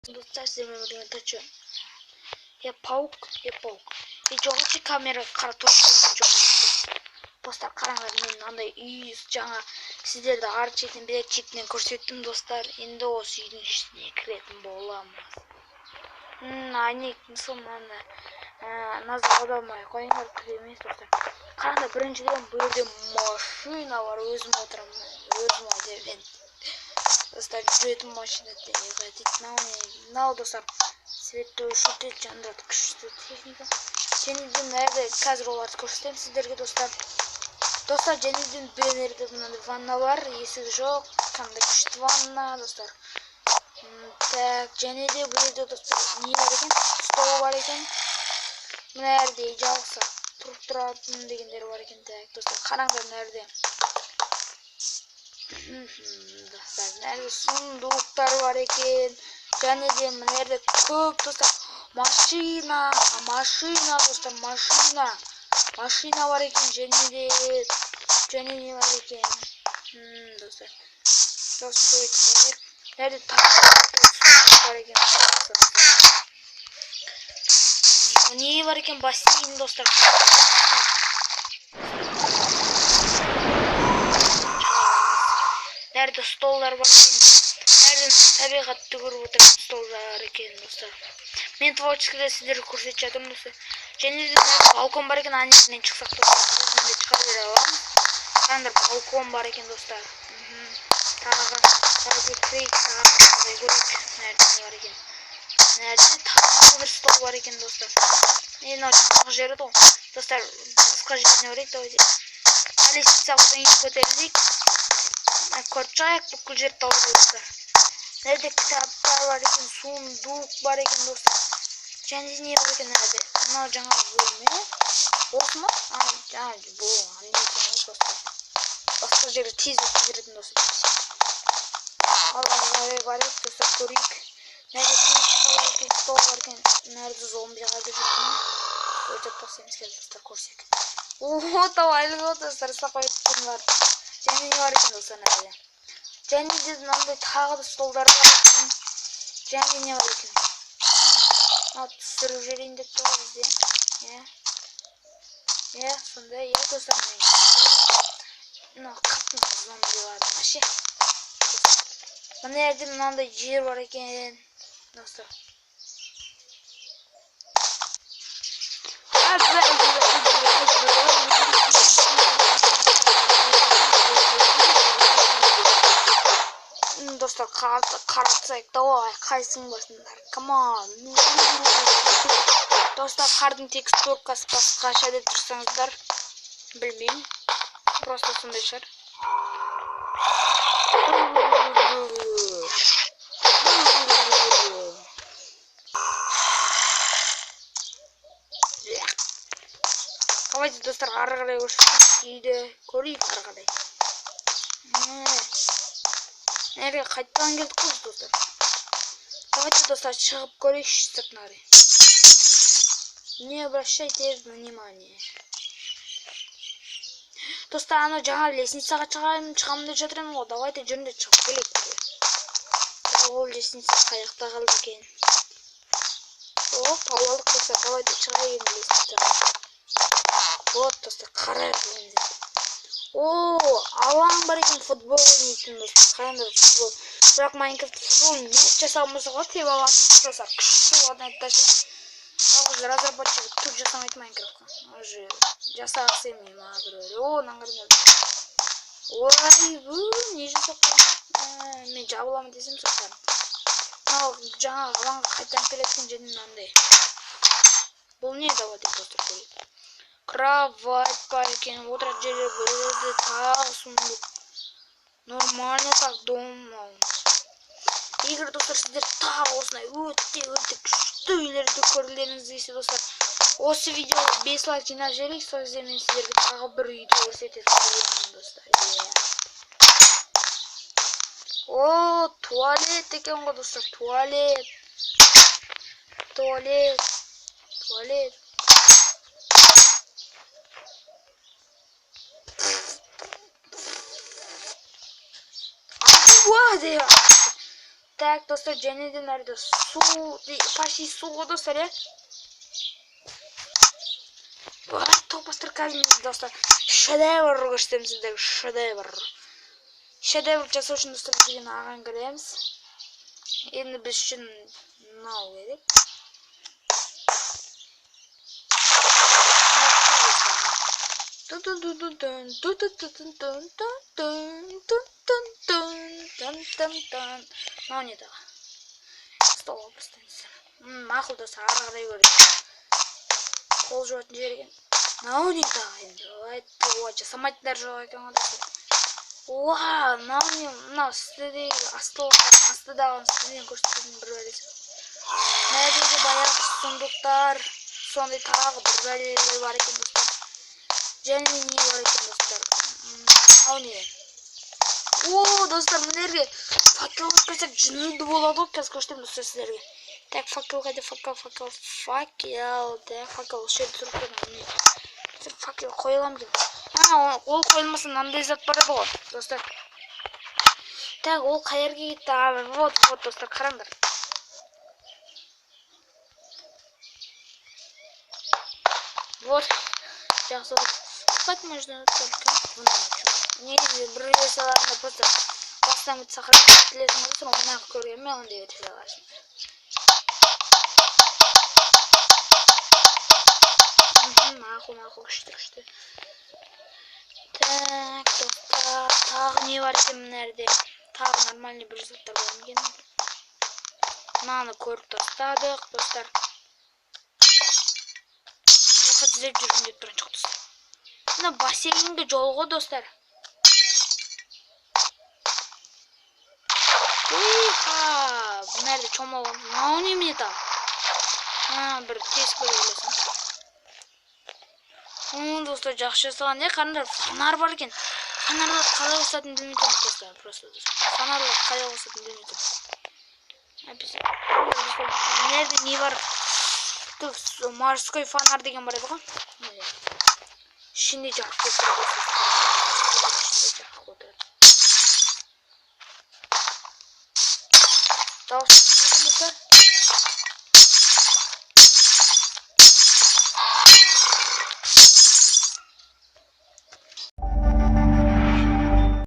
Достар, сіздермен бірге Тачо. Я паук, я паук. И жоғалшы камера қара жоқ. Достар, қараңдар, мен мынандай үй жаңа сіздерді арт шетінен бер шетінен көрсеттім, достар. Енді осы үйдің ішіне кіретін боламыз. Әне мынаны назар аудармай қойыңдар, кіре емес, достар. Қараңдар, біріншіден бұл жерде машина бар, өзім отырамын, өзім айдаймын. Достар, жүретін машина дейді. Мынау, достар, светті өшіртеді, жандырады, күшті техника. Және де мына жерде қазір оларды көрсетемін сіздерге, достар. Достар, және де бұл жерде мынандай ванна бар, есігі жоқ, қандай күшті ванна, достар. Так, және де бұл жерде, достар, не бар екен? Стол бар екен. Мына жерде жалғыз тұрып тұратын дегендер бар екен. Так, достар, қараңдар мына жерде. Достар, мына жерде сундуктар бар екен. Және де мына жерде көп, достар, машина, машина, достар, машина. Машина бар екен, және де және не бар екен? Достар. Достар, көбейтіп қояйық. Мына жерде тағы бар екен. Не бар екен? Бассейн, достар. Nerede stollar var екен. Nerede табиғатты көріп отырған столдар екен, достар. Мен творческийде сіздерге көрсетіп жатырмын, достар. Және де балкон бар екен, ана жерінен шықсақ, достар, бұл жерден шыға бере аламыз. Қараңдар, балкон бар екен, достар. Тағы давайте кірейік, тағы көрейік. Мына жерде не бар екен? Мына жерде тағы бір стол бар екен, достар. Мынау жаңағы жері ғой. Достар, басқа жеріне барайық, давайте. Лестницаға одан кейін көтерілейік. Көріп шығайық бүкіл жерді тауып, достар. Мына жерде кітаптар бар екен, сундук бар екен, достар. Және де не бар екен мына жерде? Мынау жаңағы бөлме. Осы ма? Жаңа бұл не екен ғой, достар. Басқа жерге тез өтіп жіберетін, достар. Алға қарай барайық, достар, көрейік. Мына жерде печка бар екен, стол бар екен. Мына жерде зомби қайда жүр екен? Өтіп тастаймыз қазір, достар, көрсек. О, тауып ғой, достар, ұстап қойып бар. Және не бар екен, достар, мына жерде? Және де мынандай тағы да столдар бар екен. Және не бар екен? Мынау түсіріп жіберейін деп тұр ғой бізде. Иә. Иә, сондай, иә, достар, мынау қаптың зомбилардың вообще. Мына жерде мынандай жер бар екен, достар. Достар, қаратсайық, давай, қайсың басыңдар? Come on. Достар, қардың текстуркасы басқаша деп тұрсаңыздар, білмеймін. Просто сондай шығар. Давайте, достар, ары қарай үйді көрейік ары қарай. Nereye қайтадан келдік қой біз, достар. Давайте, достар, шығып көрейікші сыртына қарай. Не обращайте внимание. Достар, ана жаңа лестницаға шығамын деп жатыр едім ғой. Давайте жүріңдер, шығып келейік. Ол лестница қаяқта қалды екен? О, тауып алдық, достар. Давайте шығайық енді лестницаға. Вот, достар, қарайық енді. О, алаң бар екен, футбол ойнайтын, достар. Қараңдар, футбол. Бірақ Майнкрафт футбол мяч жасаған болса ғой, тебе алатын, достар. Күшті болатын еді даже. Бірақ уже разработчик түк жасамайды Майнкрафтқа. Уже жасағысы келмей ма біреулер. О, мынаны қараңдар. Ой, не жасап қойған? Мен жабыламын десем сақтарым. Мынау жаңағы алаңға қайтадан келеді екен және мынандай. Бұл не, давайте, достар, көрейік. Кровать бар екен, отыратын жерлер бөледі, тағы сундук. Нормально так дом мынау. Егер, достар, сіздер тағы осындай өте күшті үйлерді көргілеріңіз келсе, достар, осы видеоға 5 лайк жинап жіберейік, сол кезде мен сіздерге тағы бір үйді көрсететін боламын, достар. О, туалет екен ғой, достар, туалет. Туалет. Туалет. Так, достар, және де мына жерде су, почти су ғой, достар, иә. Топастыр қазір мен, достар, шедевр көрсетемін сіздерге, шедевр. Шедевр жасау үшін, достар, бізге аған кіреміз. Енді біз үшін мынау керек. Мынау не тағы? Стол алып тастаймыз. Мақұл, достар, ары қарай көрейік. Қол жуатын жер екен. Мынау не тағы енді? Ой, жасамайтындар жоқ екен ғой, достар. Уа, мынау не? Мынау үстідегі астыдағы үстіден көрсететін бір бәлесі. Мына жерде баяғы сундуктар, сондай тағы бір бәлелер бар екен, достар. Және не бар екен, достар? Мынау не? О, достар, мына жерге факел қойып қойсақ жынды болады ғой. Қазір көрсетемін, достар, сіздерге. Так, факел қайда? Факел, факел, факел. Так, факел осы жерде тұр екен. Міне. Факел қоя аламын екен. А, ол қойылмаса мынандай зат бар еді ғой, достар. Так, ол қай жерге кетті? А, вот, вот, достар, қараңдар. Вот, жақсы болды. Спать можно только в ночью. Негізі бір версияларында просто бастан бітсе сохранить етілесің ғой, достар, оны ақ көргенмін мен ондай версияларын. Мақұл, мақұл, күшті, күшті. Так, достар, тағы не бар екен мына жерде? Тағы нормальный бір заттар бар ма екен? Мынаны көріп тастадық, достар. Уақыт іздеп жүргім деп тұрған жоқ, достар. Мына бассейнге жол ғой, достар. Уха, мына жерде шомылған. Мынау немене тағы? А, бір тесік бар ойласам. О, достар, жақсы жасаған, не қараңдар, фонарь бар екен. Фонарларды қалай қосатынын білмей тұрмын, достар, просто достар. Фонарларды қалай қосатынын білмей тұрмын. Мына жерде не бар? Морской фонарь деген бар еді ғой. Ішінде жарық болып тұрады, достар. Ішінде жарық болып тұрады. Дауыс естілмейтін, достар.